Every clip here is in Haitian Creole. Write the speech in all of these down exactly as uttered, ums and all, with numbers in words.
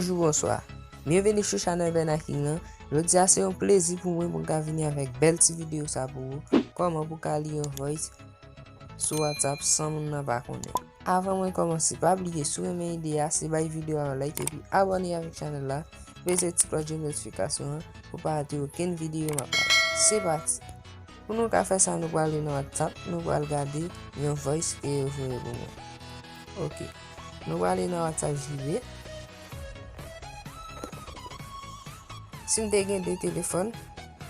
Bonjou, bonswa. Byenveni sou chanèl Bernard King lan. Jodi a se yon plezi pou mwen pou m ka vini avèk bèl ti videyo sa pou ou. Kòman pou ka li yon voice sou WhatsApp san moun nan pa konnen. Avan mwen kòmanse, pa bliye si w renmen ide a, se bay videyo a yon like epi abòne avèk chanèl la, peze ti klòch de notifikasyon an pou pa rate okenn videyo m ap lage. Se pati! Pou nou ka fè sa, nou prale nan WhatsApp, nou pral gade yon voice ke yo voye pou mwen. Ok. Nou prale nan WhatsApp J B. Si m te gen de telefòn,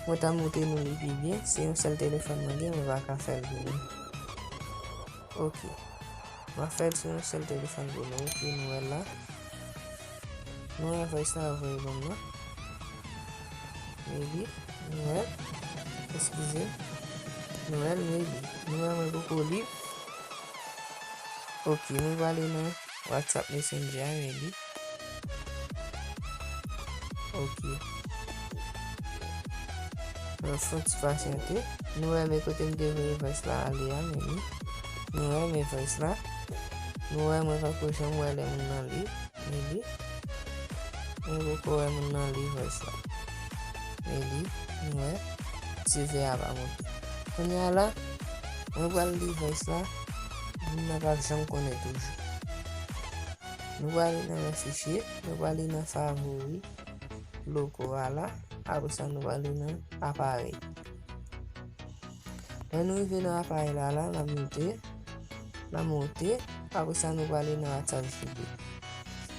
mwen ta montre nou li pi byen. Se yon sèl telefòn mwen gen, mwen pa ka fè l pou nou. Ok. Mwen fè l sou yon sèl telefòn pou nou. Ok, nou wè l la. Nou wè voice la voye ban m nan. Maybe. Nou wè l. Eskize. Nou wè l, maybe. Nou wè mwen poko li. Ok, nou prale nan WhatsApp Messenger a, maybe. Ok. Mwen fon ti pasyante. Nou wè men kote m te voye voice la ale a, maybe. Nou wè men voice la. Nou wè mwen pako janm wè lè moun nan li. Maybe. Mwen poko wè moun nan li voice la. Maybe. Nou wè. Ti vè a pa monte. Kounye a la, mwen pral li voice la. Moun nan p ap janm konnen toujou. Nou prale nan men fichye. Nou prale nan favori. Logo a la. Apre sa, nou prale nan aparèy. Lè nou rive nan aparèy la, la, n ap moute. N ap moute. Apre sa, nou prale nan WhatsApp J B.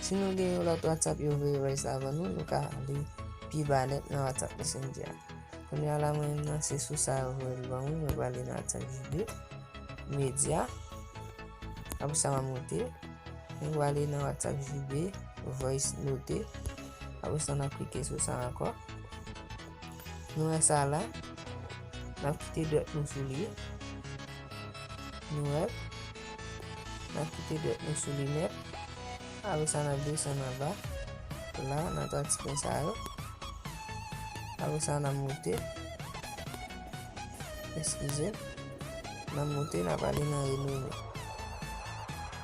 Si nou gen yon lòt WhatsApp yo voye voice la ban nou, nou ka ale pi ba nèt nan WhatsApp Messenger. Kounye a la, mwen menm nan, se sou sa yo voye l ban mwen, mwen prale nan WhatsApp J B. Medya. Apre sa, m ap moute. Nou prale nan WhatsApp J B, voice note. Apre sa, n ap klike sou sa ankò. Nou wè sa la. N ap kite dwèt nou sou li. Nou wè. N ap kite dwèt nou sou li nèt. Apre sa, n ap desann anba. La, nan twa ti pwen sa yo. Apre sa, n ap moute. Eskize. N ap moute, n ap ale nan renome.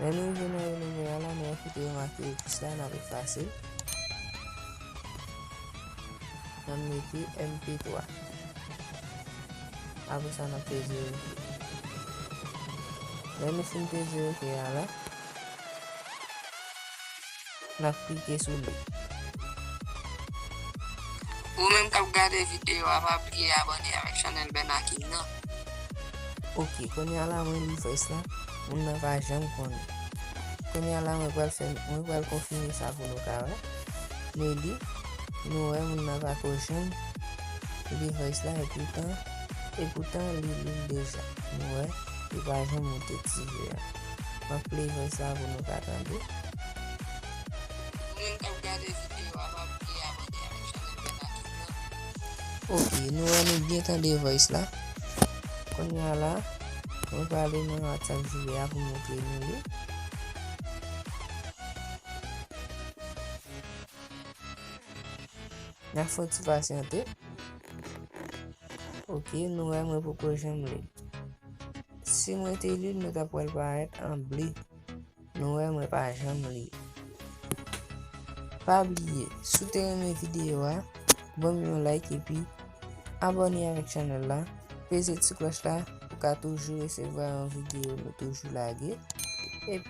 Lè nou rive nan renome a la, nou wè kote yo make ekris la, n ap efase l. N ap mete M P twa. Apre sa, n ap peze ok. Lè nou fin peze ok a la, n ap klike sou li. Ou menm k ap gade videyo a, pa bliye abòne avèk chanèl Bernard King nan. Ok, kounye a la, mwen li voice la, moun nan pa janm konnen. Kounye a la, mwen pral fè, mwen pral konfime sa pou nou ka wè. Nou li, nou wè, moun nan pako janm li voice la, epoutan, epoutan li li l deja. Nou wè, li pa janm moute ti vè a. M ap play voice la pou nou ka tande. Ou menm k ap gade videyo a, pa bliye abòne avèk chanèl Bernard King nan. Ok, nou wè nou byen tande voice la. Kounye a la, mwen prale nan WhatsApp J B a pou montre nou li. N ap fè yon ti pasyante. Ok, nou wè mwen poko janm li. Si mwen te li l, nou t ap wè l parèt an ble. Nou wè mwen pa janm li. Pa bliye, si w te renmen videyo a, ban m yon like epi abòne avèk chanèl la. Peze ti klòch la pou w ka toujou resevwa yon videyo nou toujou lage. Epi